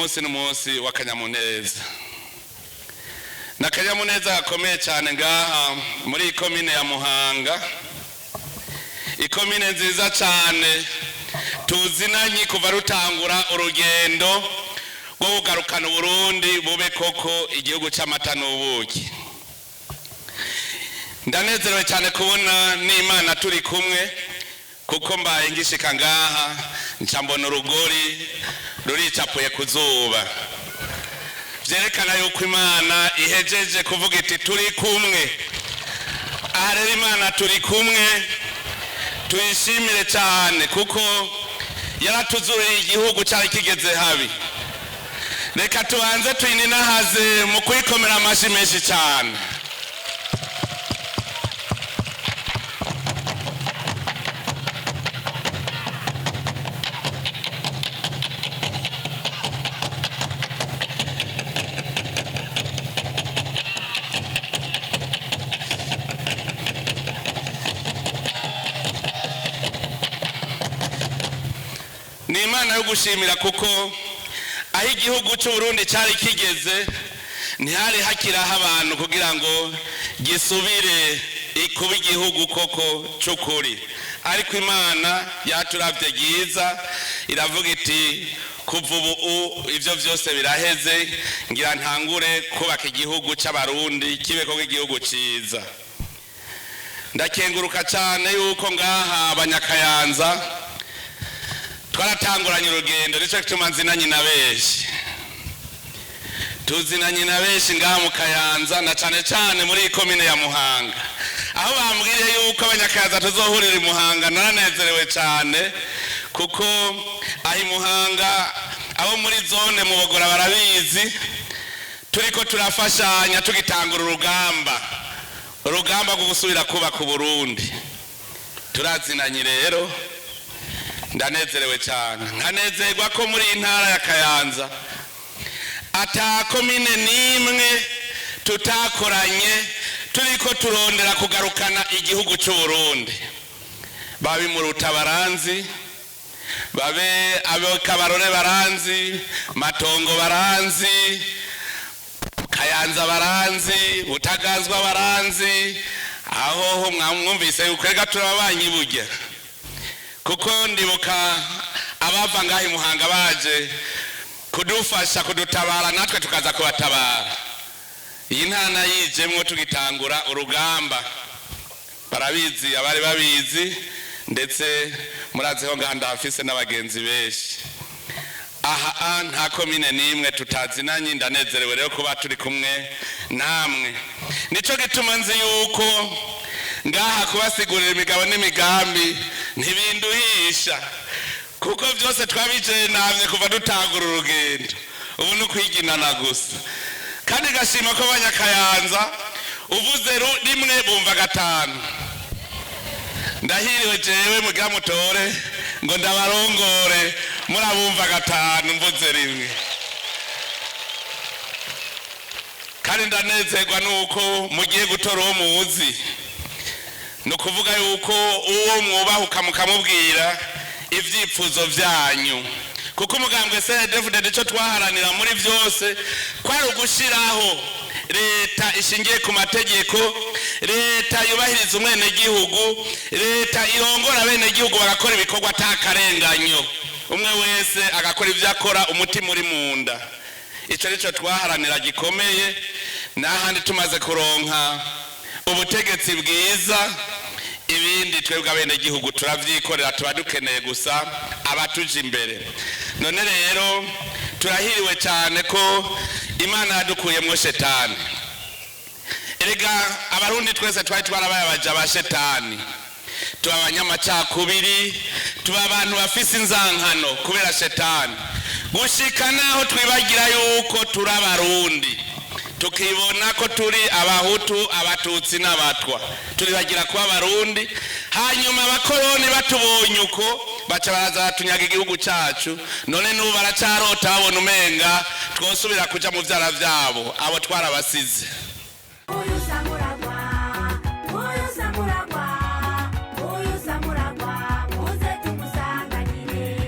Munsi n'umunsi w'akanyamuneza, ni akanyamuneza gakomeye cyane ngaha muri ikomine ya Muhanga, ikomine nziza cyane tuzinanye kuva rutangura urugendo rwo kugarukana Uburundi bube koko igihugu cy'amata n'ubuki. Ndanezerewe cyane kubona n'Imana turi kumwe, kuko mbaye ngishika ngaha nca mbona urugori ruricapuye ku zuba, vyerekana yuko Imana ihejeje kuvuga iti: "Turi kumwe." Aha rero Imana turi kumwe, tuyishimire cyane kuko yaratuzuriye igihugu cyari kigeze habi. Reka tubanze tuyininahaze mu kuyikomera amashyi menshi cyane. Ni Imana yo gushimira, kuko aho igihugu cy'Uburundi cyari kigeze ntihari hakiraho abantu kugira ngo gisubire kuba igihugu koko cy'ukuri, ariko Imana yaturavye ryiza, iravuga iti: "Kuva ubu ibyo byose biraheze, ngira ntangure kubaka igihugu cy'Abarundi kibe koko igihugu cyiza." Ndakenguruka cyane yuko ngaha Abanyakayanza twaratanguranye urugendo. Nicyo gituma nzinanye na benshi, tuzinanye na benshi ngaha mu Kayanza, na cyane cyane muri iyi komine ya Muhanga. Aho bambwiye yuko Abanyakayanza tuzohurira i Muhanga, naranezerewe cyane, kuko aho i Muhanga abo muri zone Mubogora barabizi, turiko turafashanya tugitangura urugamba rwo gusubira kubaka Uburundi. Turazinanye rero, ndanezerewe cyane, nkanezerwa ko muri iyi ntara ya Kayanza ata komine n'imwe tutakoranye turiko turondera kugarukana igihugu cy'Uburundi. Babe Muruta baranzi, babe abo Kabarore baranzi, Matongo baranzi, Kayanza baranzi, Butaganzwa baranzi. Aho ho mwumvise yuko reka turababanyi burya, kuko ndibuka abava ngaha i Muhanga baje kudufasha kudutabara, natwe tukaza kubatabara. Iyi ntana yijemwo tugitangura urugamba, barabizi abari babizi, ndetse muraziho ngaha ndahafise n'abagenzi benshi. Aha nta komine n'imwe tutazinanye. Ndanezerewe rero kuba turi kumwe namwe. Nico gituma nzi yuko ngaha kubasigurira imigabo n'imigambi ntibinduhisha, kuko byose twabicaye namye kuva dutangura urugendo. Ubu ni ukwiginana gusa. Kandi gashima ko Abanyakayanza uvuze rimwe bumva gatanu. Ndahiriwe jewe mugira mutore ngo ndabarongore, murabumva gatanu mvuze rimwe. Kandi ndanezerwa nuko mugiye gutora uwo muzi. Ni ukuvuga yuko uwo mwubahuka mukamubwira ibyifuzo byanyu, kuko umugambwe CNDD-FDD icyo twaharanira muri byose kwari ugushyiraho leta ishingiye ku mategeko, leta yubahiriza umwenegihugu, leta irongora abenegihugu bagakora ibikorwa atakarenganyo, umwe wese agakora ibyo akora umutima uri mu nda. Icyo nicyo twaharanira gikomeye. N'ahandi tumaze kuronka ubutegetsi bwiza, ibindi twebwe abenegihugu turavyikorera, tuba dukeneye gusa abatuje imbere. None rero turahiriwe cyane ko Imana yadukuyemwo shetani. Erega Abarundi twese twari twarabaye abaja ba shetani, tuba abanyamacakubiri, tuba abantu bafise inzankano kubera shetani, gushika naho twibagira yuko turi Abarundi, tukibona ko turi Abahutu, Abatutsi n'Abatwa, turibagira kuba Abarundi. Hanyuma abakoroni batubonye uko, baca baraza batunyaga igihugu cyacu. None n'ubu baracarota, babona umenga twosubira kuja mu vyara vyabo. Abo twarabasize.